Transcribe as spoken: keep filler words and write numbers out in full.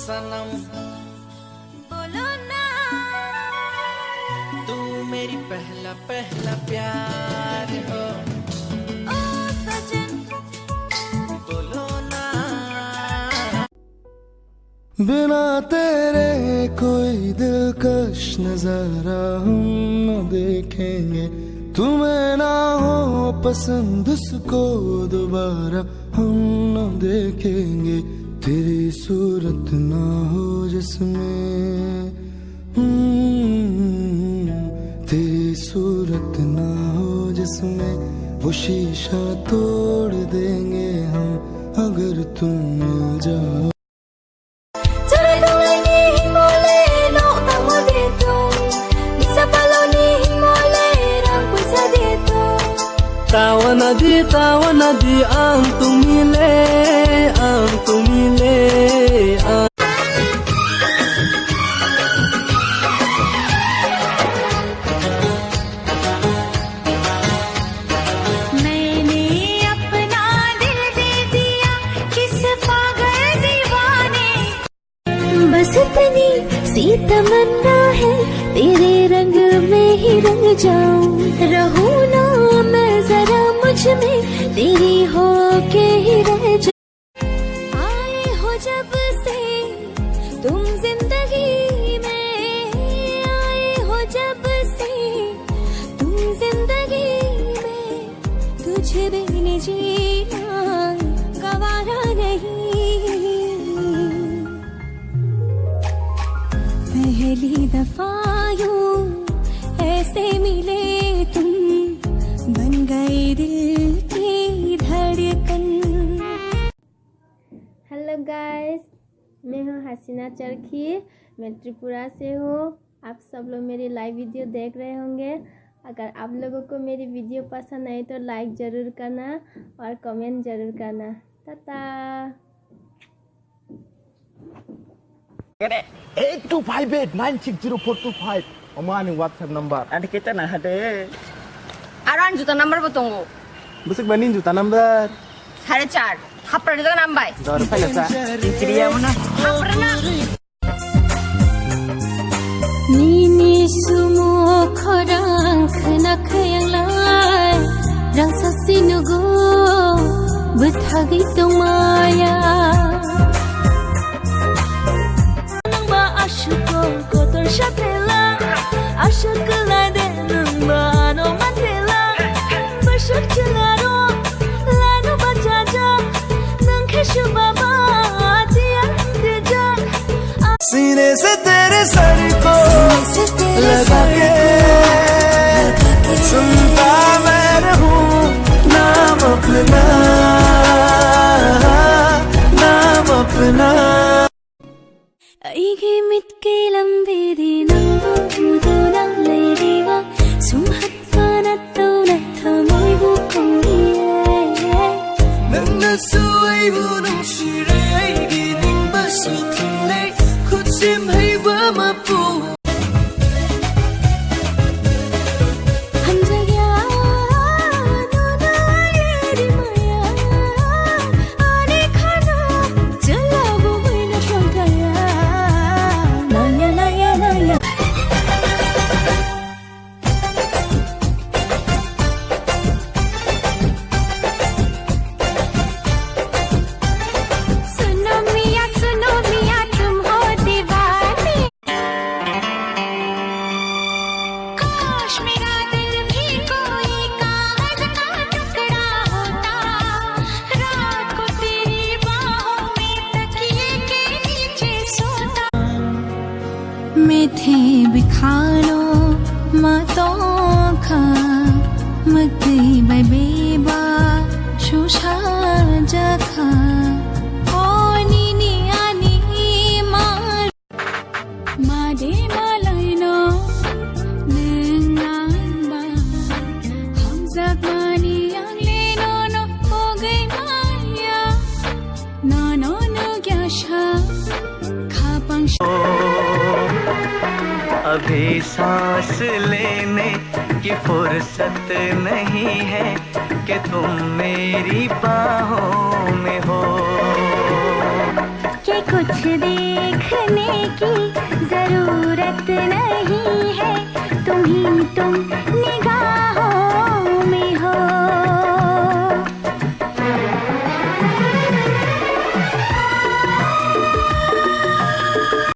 सनम, बोलो ना। तू मेरी पहला पहला प्यार हो। ओ सजन, बोलो ना। बिना तेरे कोई दिलकश नजारा हम न देखेंगे। तू मैं ना हो पसंद, उसको दोबारा हम न देखेंगे। तेरी सूरत ना हो जिसमें, हम्म, तेरी सूरत ना हो जिसमें, वो शीशा तोड़ देंगे हम, अगर तुम मिल जाओ। Tawana di, tawana di, ang tumile, ang tumile, ang. मैंने अपना दिल दे दिया किस पागल दीवाने। बस इतनी सी तमन्ना है, तेरे रंग में ही रंग जाऊं। रहूं ना मैं जरा मुझ में, तेरी होके ही रह जाऊं। आए हो जब से तुम जिंदगी में, आए हो जब से तुम जिंदगी में, तुझे बिन जीना गवारा नहीं। पहली दफा यूं ऐसे मिले तुम, बन गए दिल की धड़कन। हेलो गाइस, मैं हूँ हसीना चरखी, मैं त्रिपुरा से हूँ। आप सब लोग मेरी लाइव वीडियो देख रहे होंगे। अगर आप लोगों को मेरी वीडियो पसंद आए तो लाइक ज़रूर करना और कमेंट ज़रूर करना। Tata. Eight two five eight nine six zero four two five. Omo ani WhatsApp number. Adi kita na hade. Aro ani juta number bo tongo. Bwswk bani juta number. Sare char. Hapra juta number. Dor phaila sa. Kiriya mana? Hapra na. Nini sumo khorang khna khayang lai, rang sasi nugo bwthagwi tongmaya. Nangba ashuko kotor satela, ashuk lai de nangba ano mantela, bashuk chilaro, lanu bajaja, nang khe subaba, tiang teja. सीने से तेरे सर को लगा के सुनता मैं रहूं नाम अपना, नाम अपना। Aigi mit khe lambi di nangbo udo nang lady wa sumhat pana tona thamoi bu kong ye. Nang na suai bu nang shirai gi ning ba su thum le khut sim hai ba ma pu. Mithe bikhano ma tongkha, mwtwi bai beba susa jakha. O nini ani ma. Made malaino nwng nangba, hamjakmani ang le nono pogwi maya. Nono nugya sa khapang sa. अभी सांस लेने की फुर्सत नहीं है कि तुम मेरी बाहों में हो। कुछ देखने की जरूरत